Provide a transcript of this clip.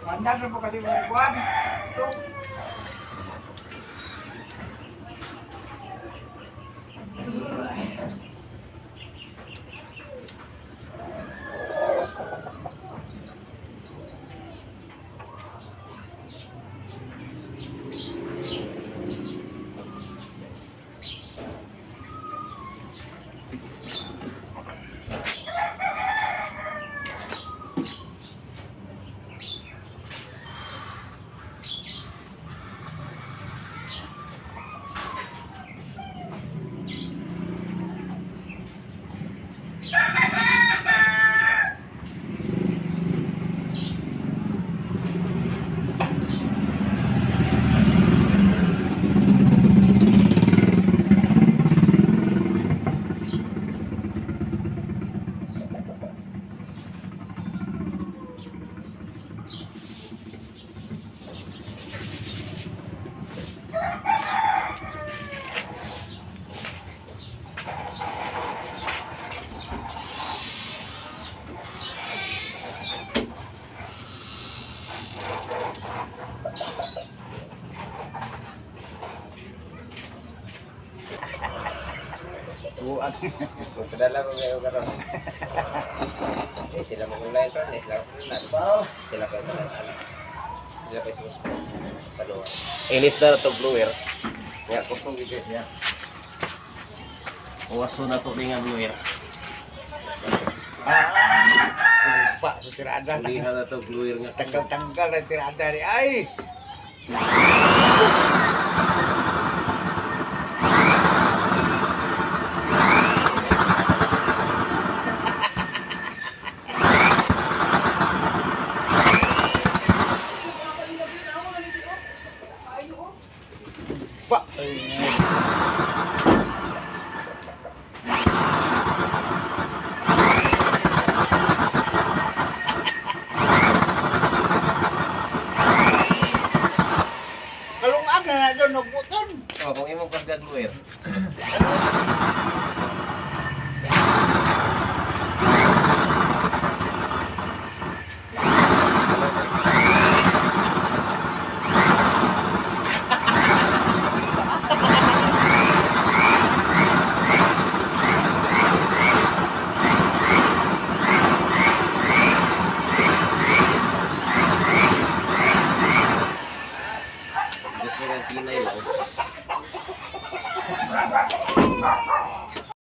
Andar na po kasi mga kuwan. Ito. Buang. Magpadala ko kayo karon. Eh, sila mag-online ron eh. Sila mag-online. Wow. Sila pa ito lang. Sila pa ito. Paluwa. Inis na to blower. Nga, kusog ito siya. Uwaso na to nga blower. Ah. Pa, sa tirada. Ulihan na to blower nga. Tanggal-tanggal na tirada ni. Ay! Pa! Kalungag na na doon, nagbuton. Oh, kung imong karga blower. Gusto nga kinay lang.